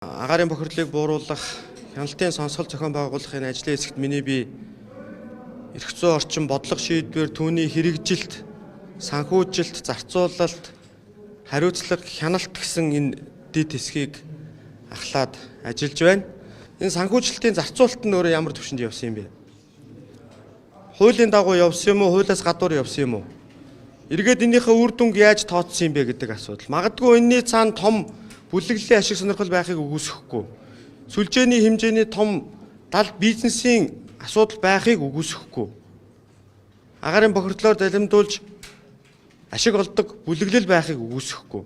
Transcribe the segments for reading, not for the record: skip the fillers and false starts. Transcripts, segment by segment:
Агаарын бохирдлыг бууруулах, хяналтын сонсгол зохион байгуулах энэ ажлын хэсэгт миний бие эрх зүйн орчин, бодлого шийдвэр, түүний хэрэгжилт, санхүүжилт, зарцуулалт, хариуцлага, хяналт гэсэн энэ дэд хэсгийг ахлаад ажиллаж байна. Энэ санхүүжилтийн зарцуулалт нь өөрөө ямар түвшинд явсан юм бэ? Хуулийн дагуу явсан юм уу, хуулиас гадуур явсан юм уу? Эргээд энийхээ үр дүнг яаж тооцсон юм бэ гэдэг асуудал. Магадгүй энэний цаана том бүлэглэлийн ашиг сонирхол байхыг үгүйсэхгүй. Сүлжээний хэмжээний том дал бизнесийн асуудал байхыг үгүйсэхгүй. Агаарын бохирдлоор далимдуулж ашиг олдог бүлэглэл байхыг үгүйсэхгүй.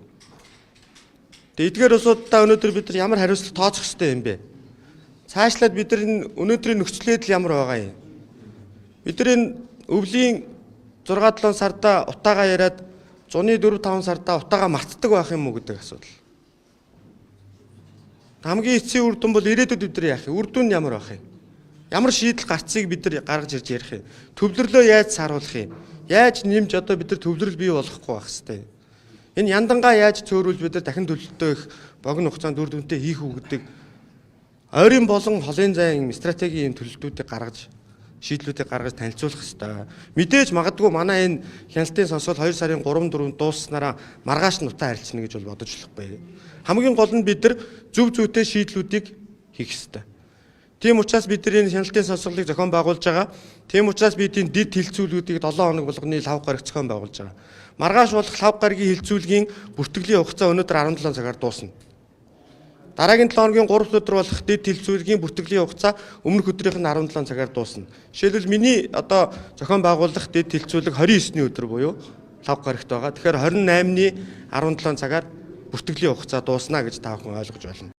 Тэгээ эдгээр улсуудаа өнөөдөр бид нар ямар хариуцлага тооцох ёстой юм бэ? Цаашлаад бид нар энэ өнөөдрийн нөхцөл байдал ямар байгаа юм? Бид нар энэ өвлийн 6 7 сарда утаагаа яриад зуны 4 5 сарда утаагаа мартдаг байх юм уу гэдэг асуудал. Хамгийн эцсийн үр дүн бол ирээдүйд бид нар яах юм? Үр дүн нь ямар байх юм? Ямар шийдэл гарцыг бид нар гаргаж ирж ярих юм? Төвлөрлөө яаж саруулах юм? Яаж нэмж одоо бид нар төвлөрөл бий болгохгүй байх хэвтэй? Энэ яндангаа яаж цөөрүүлж бид нар дахин төлөлтөө их богино хугацаанд үр дүнтэй хийх үү гэдэг ойрын болон холын зайн стратегийн төлөлтүүдийг гаргаж шийдлүүдийг гаргаж танилцуулах хэрэгтэй. Мэдээж магадгүй манай энэ хяналтын сонсгол 2 сарын 3 4-нд дууссанараа маргааш нь утаа харилцана гэж бол бодож болохгүй. Хамгийн гол нь бид нар зөв зүйтэй шийдлүүдийг хийх хэрэгтэй. Тийм учраас бид нар энэ хяналтын сонсголыг зохион байгуулж байгаа. Тийм учраас бид энэ дэд хилцүүлгүүдийг 7 хоног болгоны лав гараг зохион байгуулж байгаа. Маргааш болох лав гарагийн хилцүүлгийн бүртгэлийн хугацаа өнөөдөр 17 цагаар дуусна. Дараагийн 7 хоногийн 3 дахь өдөр болох дэд хилцүүлгийн бүртгэлийн хугацаа өмнөх өдрийнх нь 17 цагаар дуусна. Жишээлбэл, миний одоо зохион байгуулах дэд хилцүүлэг 29-ний өдөр буюу лав гарагт байгаа. Тэгэхээр 28-ны 17 цагаар бүртгэлийн хугацаа дуусна гэж та бүхэн ойлгож байна.